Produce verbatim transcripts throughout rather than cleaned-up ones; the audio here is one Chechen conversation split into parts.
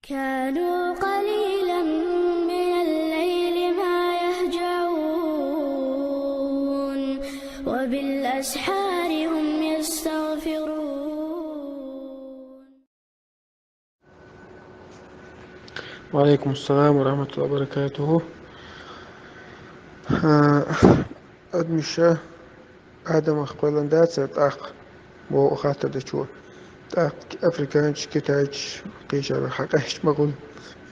كانوا قليلا من الليل ما يهجعون، وبالأسحار هم يستغفرون. وعليكم السلام ورحمة الله وبركاته. Э, Адмиша, Адамах кхоьллина дацара тӀаккха, боху хаттар дечо. ТӀаккха африканча, китайча, кхечара хьакъаьсташ ма хуьлу,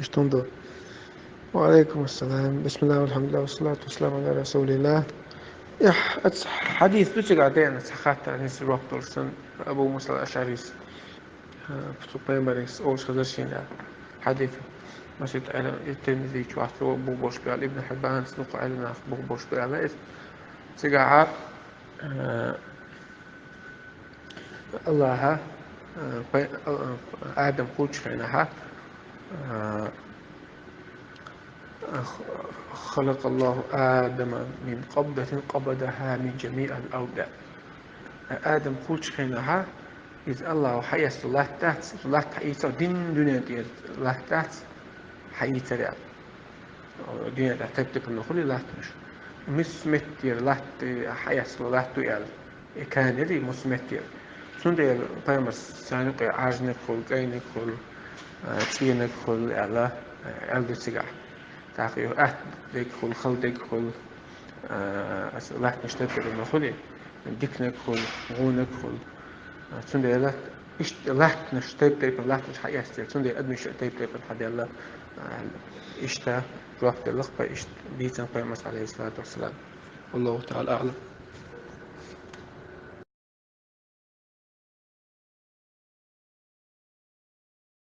иштта хӀума ду. وعليكم السلام. بسم الله والحمد لله والصلاة والسلام على رسول الله. Эхь, аса хьадис ду цигахь деана, аса хаттар, хӀинца жоп долуш санна, Абу Муса ал-АшӀарис, а, цу пайхамарис олуш хезара шена хьадис. Масийтта Ӏелам, и Тирмизичу вац, цо бу-, бохуш бу аьлла, Ибн Хьиббанца, дукха Ӏелам нах бу-, бохуш бу аьлла иза. Цигахь, а, Аллаха, а, пай-, а, Адам кхуллучу хенахьа, а, خلق الله آدم من قبضة قبضها من جميع الأرض. Адам кхуллучу хенахьа, иза Аллаха хьаэцна латта дац, латта хьаийцар, дин дуьнен тӀера латта дац, хьаийцар аьлла. Дуьнен тӀехь тайп-тайпана хуьлий латтанаш. Муьс меттера латта, хьаэцна латта ду аьлла. И кана яра и муьс меттера. Цундела пайхамарс царна юкъе Ӏаьржаниг хуьлу, кӀайниг хуьлу, а, цӀениг хуьлу аьлла, а, аьлла ду цигахь. ТӀаккха и атта дерг хуьлу, хала дерг хуьлу, а, аса латтанаш тайп-тайпана хуьлий, диканиг хуьлу, гӀуниг хуьлу. А, цундела иштта латтанаш, тайп-тайпана латтанаш хьаэцна, цундела адамаш а тайп-тайпана хьаделла, а, иштта жоп деллакх пай, иштта дийцина пайхамарс, Ӏалайхиссалату вассалам. والله تعالى أعلم.